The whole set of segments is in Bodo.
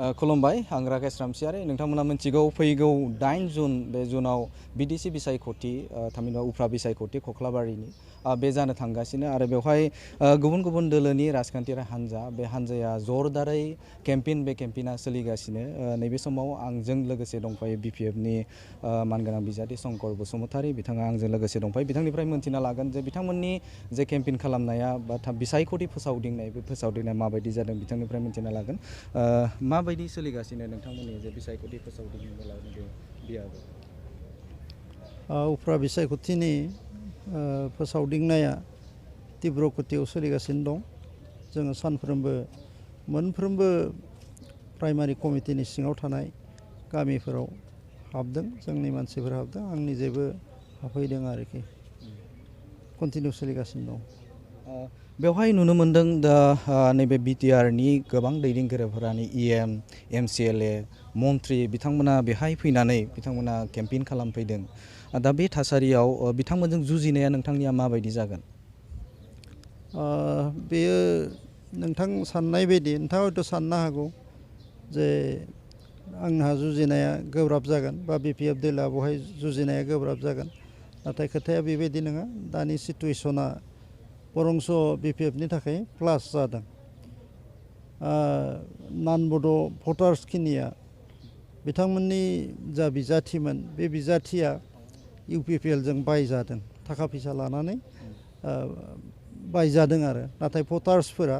खुलुमबाय आं राकेश रामसियारि नोंथांमोना मिथिगौ फैगौ 8 जुन बे जुनाव बिटिसि बिसायख'थि थामहिनबा उफ्रा बिसायख'थि खख्लाबारिनि बे जानो थांगासिनो आरो बेवहाय गुबुन गुबुन दोलोनि राजखान्थियारि हान्जा बे हान्जाया जरदारै केम्पेइन बे केम्पेइना सोलिगासिनो नैबे समाव आंजों लोगोसे दंफायो बिपिएफनि मानगोनां बिजाथि शंकर बसुमतारी बिथाङा आंजों लोगोसे दंफायो बिथांनिफ्राय मोनथिना लागोन जे बिथांमोननि जे केम्पेइन खालामनाया बा बिसायख'थि फोसावदिंनाय बे फोसावदिंनाया माबायदि जादों बिथांनिफ्राय मोनथिना लागोन माबायदि सोलिगासिनो नोंथांमोननि जे बिसायख'थि फोसावदिंनाय बेयाव उफ्रा बिसायख'थिनि फोसावदिंनाया तीव्र गतियाव सोलिगासिनो दं जोङो सानफ्रोमबो मोनफ्रोमबो प्राइमारि कमिटिनि सिङाव थानाय गामिफोराव हाबदों जोंनि मानसिफोर हाबदों आंनि जेबो हाबफैदों आरोखि कन्टिनिउ सोलिगासिनो दं बेवहाय नुनो मोनदों दा नैबे बिटिआरनि गोबां दैदेनगिरिफोरानो इएम एमसिएलए मन्त्रि बिथांमोना बेहाय फैनानै बिथांमोना केम्पेइन खालामफैदों दा बे थासारियाव बिथांमोनजों जुजिनाया नोंथांनिया माबायदि जागोन बेयो नोंथां साननाय बायदि नोंथाङा हयथ' साननो हागौ जे आंहा जुजिनाया गोब्राब जागोन बा बिपिएफ दोला बेवहाय जुजिनाया गोब्राब जागोन नाथाय खोथाया बेबायदि नङा दानि सिटुवेसना बरंस बिपिएफनि थाखाय प्लास जादों नान बड' भटार्सखिनिया बिथांमोननि जा बिजाथिमोन बे बिजाथिया इउपिपिएलजों बायजादों थाखा फैसा लानानै बायजादों आरो नाथाय भटार्सफोरा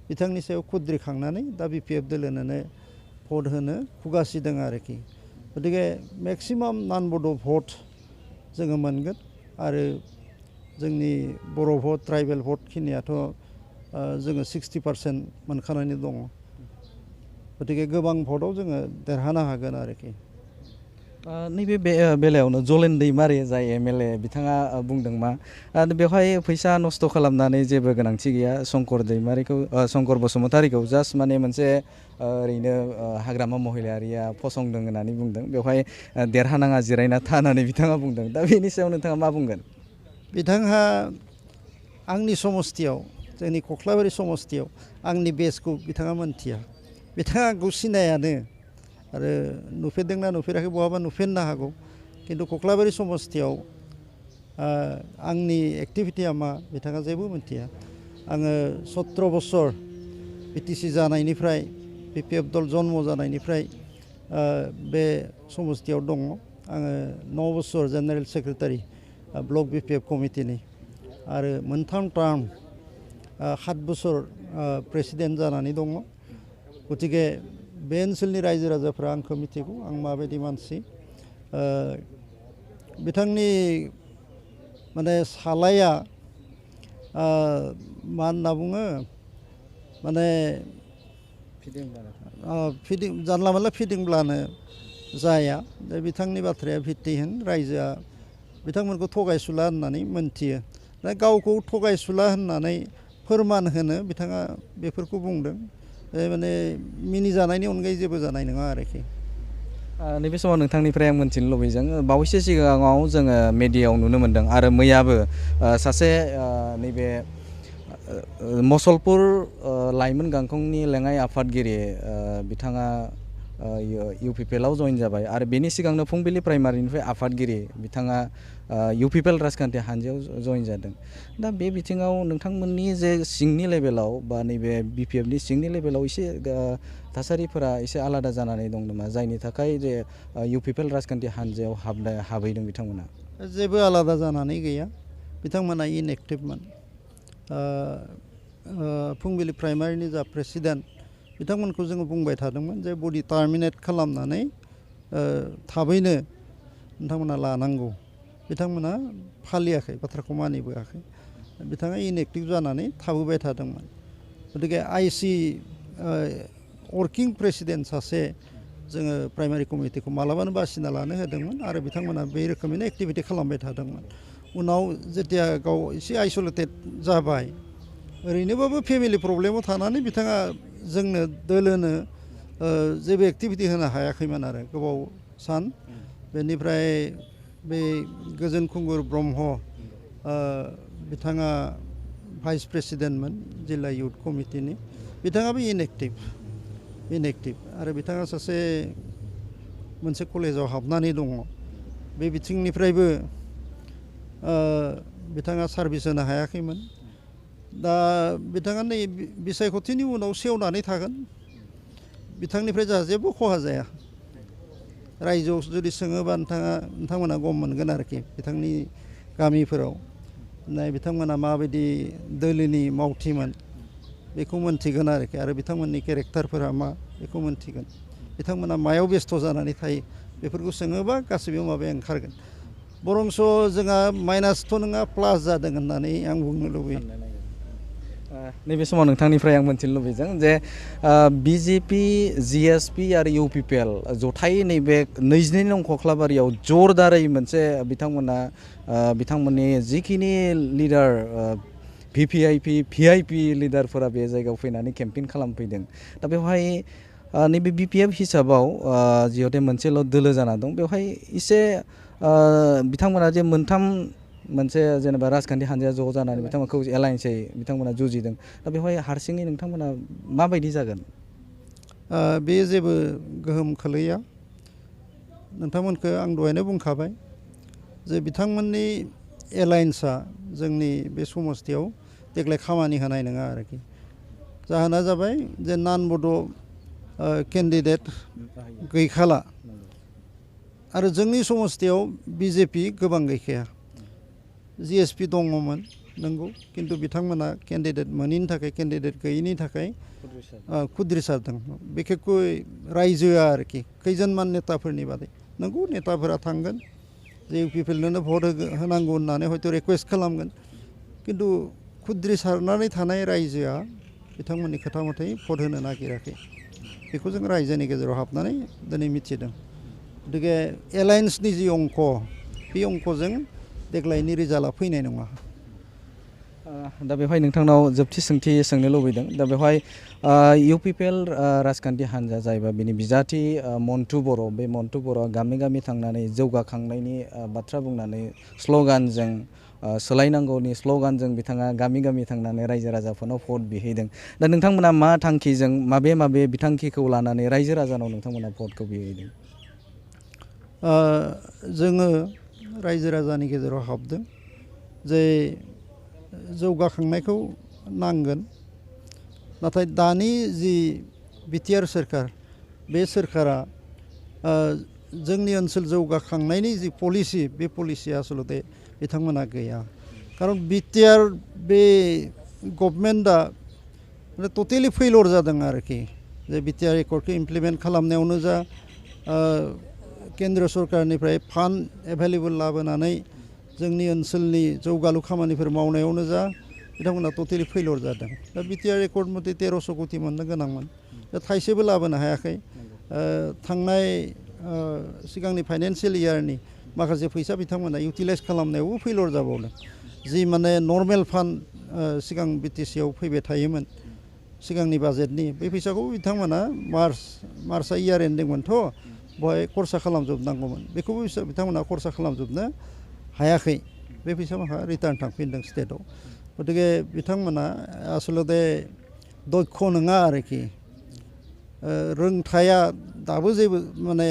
बिथांनि सायाव खुद्रिखांनानै दा बिपिएफ दोलोनोनो भट होनो खुगासिदों आरोखि गतिके मेक्सिमाम नान बड' भट जोङो मोनगोन आरो जोंनि बर' भट ट्राइबेल भटखिनियाथ' जोङो 60% मोनखानानै दङ गतिके गोबां भटआव जोङो देरहानो हागोन आरोखि नैबे बेलायावनो जलेन दैमारि जाय एमएलए बिथाङा बुंदों मा बेवहाय फैसा नस्थ' खालामनानै जेबो गोनांथि गैया शंकर बसुमतारीखौ जास्ट माने मोनसे ओरैनो हाग्रामा महिलारिया फसंदों होननानै बुंदों बेवहाय देरहानाङा जिरायना था होननानै बिथाङा बुंदों दा बेनि सायाव नोंथाङा मा बुंगोन बिथांहा आंनि समस्थियाव जोंनि खख्लाबारि समस्थियाव आंनि बेसखौ बिथाङा मोनथिया बिथाङा आंखौ सिनायानो आरो नुफेरदोंना नुफेराखै बहाबा नुफेरनो हागौ खिन्थु खख्लाबारि समस्थियाव आंनि एक्टिभिटिया मा बिथाङा जेबो मिथिया आङो 17 बोसोर बिटिसि जानायनिफ्राय बिपिएफ दल जन्म जानायनिफ्राय बे समस्थियाव दङ आङो 9 बोसोर जेनेरेल सेक्रेटारि ब्लक बिपिएफ कमिटिनि आरो मोनथाम टार्म 7 बोसोर प्रेसिडेन्ट जानानै दङ गतिके बे ओनसोलनि रायजो राजाफ्रा आंखौ मिथिगौ आं माबायदि मानसि बिथांनि माने सालाया मा होनना बुङो माने जानला मोनला फिदिंब्लानो जाया दा बिथांनि बाथ्राया भित्तिहीन रायजोआ बिथांमोनखौ थगायसुला होननानै मोनथियो दा गावखौ थगायसुला होननानै फोरमान होनो बिथाङा बेफोरखौ बुंदों माने मिनिजानायनि अनगायै जेबो जानाय नङा आरोखि नैबे समाव नोंथांनिफ्राय आं मोनथिनो लुबैदों बावैसो सिगाङाव जोङो मेडियायाव नुनो मोन्दों आरो मैयाबो सासे नैबे मसलपुर लाइमोन गांखंनि लेङाइ आफादगिरि बिथाङा इउपिपिएलआव जइन जाबाय आरो बेनि सिगांनो फुंबिलि प्राइमारिनिफ्राय आफादगिरि बिथाङा इउपिपिएल राजखान्थि हान्जायाव जइन जादों दा बे बिथिङाव नोंथांमोननि जे सिंनि लेभेलाव बा नैबे बिपिएफनि सिंनि लेभेलाव एसे थासारिफोरा एसे आलादा जानानै दं नामा जायनि थाखाय जे इउपिपिएल राजखान्थि हान्जायाव हाबहैदों बिथांमोना जेबो आलादा जानानै गैया बिथांमोना इनएक्टिभमोन फुंबिलि प्राइमारिनि जा प्रेसिडेन्ट बिथांमोनखौ जोङो बुंबाय थादोंमोन जे बडि टार्मिनेट खालामनानै थाबैनो नोंथांमोना लानांगौ बिथांमोना फालियाखै बाथ्राखौ मानिबोआखै बिथाङा इनएक्टिभ जानानै थाबोबाय थादोंमोन गतिके आइसि वर्किं प्रेसिडेन्ट सासे जोङो प्राइमारि कमिटिखौ मालाबानो बासिना लानो होदोंमोन आरो बिथांमोना बे रोखोमैनो एक्टिभिटि खालामबाय थादोंमोन उनाव जेथिया गाव एसे आइसोलेटेड जाबाय ओरैनोबाबो फेमिलि प्रब्लेमाव थानानै बिथाङा जोंनो दोलोनो जेबो एक्टिभिटि होनो हायाखैमोन आरो गोबाव सान बेनिफ्राय बे गोजोन खुंगुर ब्रह्म बिथाङा भाइस प्रेसिडेन्टमोन जिल्ला इउथ कमिटिनि बिथाङाबो इनएक्टिभ इनएक्टिभ आरो बिथाङा सासे मोनसे कलेजाव हाबनानै दङ बे बिथिंनिफ्रायबो बिथाङा सार्भिस होनो हायाखैमोन दा बिथाङा नै बिसायख'थिनि उनाव सेवनानै थागोन बिथांनिफ्राय जोंहा जेबो खहा जाया रायजोआव जुदि सोङोबा नोंथांमोना गम मोनगोन आरोखि बिथांनि गामिफोराव बिथांमोना माबायदि दोलोनि मावथिमोन बेखौ मोनथिगोन आरोखि आरो बिथांमोननि केरेक्टारफोरा मा बेखौ मोनथिगोन बिथांमोना मायाव बेस्थ' जानानै थायो बेफोरखौ सोङोबा गासैबो माबाया ओंखारगोन बरंस' जोंहा माइनासथ' नङा प्लास जादों होननानै आं बुंनो लुबैयो नैबे समाव नोंथांनिफ्राय आं मोनथिनो लुबैदों जे बिजेपि जिएसपि आरो इउपिपिएल जथायै नैबे 22 नं खख्लाबारियाव जरदारै मोनसे बिथांमोननि जिखिनि लिडार भिआइपि लिडारफोरा बे जायगायाव फैनानै केम्पेइन खालामफैदों दा बेवहाय नैबे बिपिएफ हिसाबाव जिहेतु मोनसेल' दोलो जाना दं बेवहाय एसे बिथांमोना जे मोनसे जेनेबा राजखान्थि हान्जाया ज' जानानै बिथांमोनखौ एलायन्सै बिथांमोना जुजिदों दा बेवहाय हारसिङै नोंथांमोना माबायदि जागोन बे जेबो गोहोम खोलैया नोंथांमोनखौ आं दहायनो बुंखाबाय जे बिथांमोननि एलायन्सआ जोंनि बे समस्थियाव देग्लाय खामानि होनाय नङा आरोखि जाहोना जाबाय जे नान बड' केन्डिडेट गैखाला आरो जोंनि समस्थियाव बिजेपि गोबां गैखाया जिएसपि दङमोन नंगौ खिन्थु बिथांमोना केन्डिडेट मोनैनि थाखाय केन्डिडेट गैयैनि थाखाय खुद्रिसारदों बिखेखय रायजोआ आरोखि खैजोनमान नेताफोरनि बादै नंगौ नेताफोरा थांगोन जे इउपिपिएलनो भट होनांगौ होननानै हयथ' रिकुवेस्ट खालामगोन खिन्थु खुद्रिसारनानै थानाय रायजोआ बिथांमोननि खोथा मथै भट होनो नागिराखै बेखौ जों रायजोनि गेजेराव हाबनानै दिनै मिथिदों गतिके एलायन्सनि जि अंक बे अंकजों देग्लायनि रिजाल्टआ फैनाय नङा दा बेवहाय नोंथांनाव जोबथि सोंथि सोंनो लुबैदों दा बेवहाय इउपिपिएल राजखान्थि हान्जा जायोबा बिनि बिजाथि मन्टु बर' बे मन्टु बर'आ गामि गामि थांनानै जौगाखांनायनि बाथ्रा बुंनानै स्ल'गानजों सोलायनांगौनि स्ल'गानजों बिथाङा गामि गामि थांनानै रायजो राजाफोरनाव भट बिहैदों दा नोंथांमोना मा थांखिजों माबे बिथांखिखौ लानानै रायजो राजानाव नोंथांमोना भटखौ बिहैदों जोङो रायजो राजानि गेजेराव हाबदों जे जौगाखांनायखौ नांगोन नाथाय दानि जि बिटिआर सोरखार बे सोरखारा जोंनि ओनसोल जौगाखांनायनि जि पलिसि बे पलिसिया आसलते बिथांमोना गैया खारन बिटिआर बे गभर्नमेन्टआ टटेलि फेइलर जादों आरोखि जे बिटिआर एकर्डखौ इमप्लिमेन्ट खालामनायावनो जा केन्द्र सरकारनिफ्राय फान्ड एभेलेबल लाबोनानै जोंनि ओनसोलनि जौगालु खामानिफोर मावनायावनो जा बिथांमोना टटेलि फेइलर जादों दा बिटिआर एकर्ड मथे 1300 कोटि मोननो गोनांमोन दा थाइसेबो लाबोनो हायाखै थांनाय सिगांनि फाइनान्सियेल इयारनि माखासे फैसा बिथांमोना इउटिलाइज खालामनायावबो फेइलर जाबावदों जि माने नर्मेल फान्ड सिगां बिटिसिआव फैबाय थायोमोन सिगांनि बाजेटनि बे फैसाखौ बिथांमोना मार्चआ इयार एन्डिंमोनथ' बहाय खरसा खालामजोबनांगौमोन बेखौबो बिथांमोना खरसा खालामजोबनो हायाखै बे फैसा माखा रिटार्न थांफिनदों स्टेटआव गतिके बिथांमोना आसलते दक्ष नङा आरोखि रोंथाया दाबो जेबो माने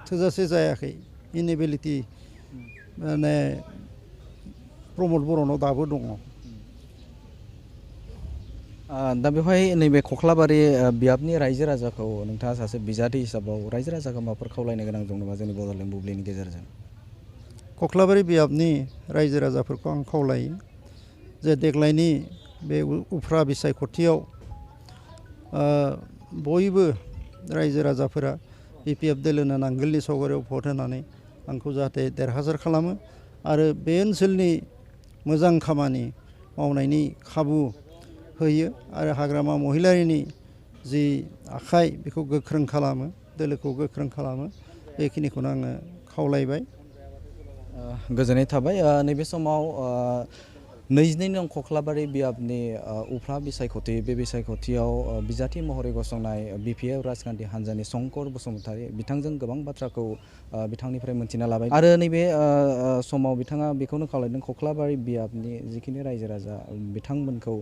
थोजासे जायाखै इनेबिलिटि माने प्रमद बर'नाव दाबो दङ दा बेवहाय नैबे खख्लाबारि बियाबनि रायजो राजाखौ नोंथाङा सासे बिजाथि हिसाबाव रायजो राजाखौ माबाफोर खावलायनो गोनां दं नामा जोंनि बड'लेण्ड बुब्लिनि गेजेरजों खख्लाबारि बियाबनि रायजो राजाफोरखौ आं खावलायो जे देग्लायनि बे उफ्रा बिसायख'थियाव बयबो रायजो राजाफोरा बिपिएफ दोलोनो नांगोलनि सावगारियाव भट होनानै आंखौ जाहाथे देरहासार खालामो आरो बे ओनसोलनि मोजां खामानि मावनायनि खाबु होयो आरो हाग्रामा महिलारिनि जि आखाइ बेखौ गोख्रों खालामो दोलोखौ गोख्रों खालामो बेखिनिखौनो आङो खावलायबाय गोजोननाय थाबाय नैबे समाव 22 नं खख्लाबारि बियाबनि उफ्रा बिसायख'थि बे बिसायख'थियाव बिजाथि महरै गसंनाय बिपिएफ राजखान्थि हान्जानि शंकर बसुमतारी बिथांजों गोबां बाथ्राखौ बिथांनिफ्राय मोनथिना लाबाय आरो नैबे समाव बिथाङा बेखौनो खावलायदों खख्लाबारि बियाबनि जिखिनि रायजो राजा बिथांमोनखौ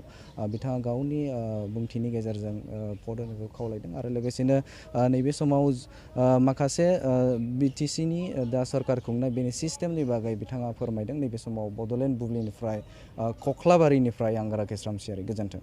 बिथाङा गावनि बुंथिनि गेजेरजों भट होनायखौ खावलायदों आरो लोगोसेनो नैबे समाव माखासे बिटिसिनि दा सरकार खुंनाय बेनि सिस्टेमनि बागै बिथाङा फोरमायदों नैबे समाव बड'लेण्ड बुब्लिनिफ्राय खख्लाबारिनिफ्राय आं राकेश रामसियारि गोजोन्थों।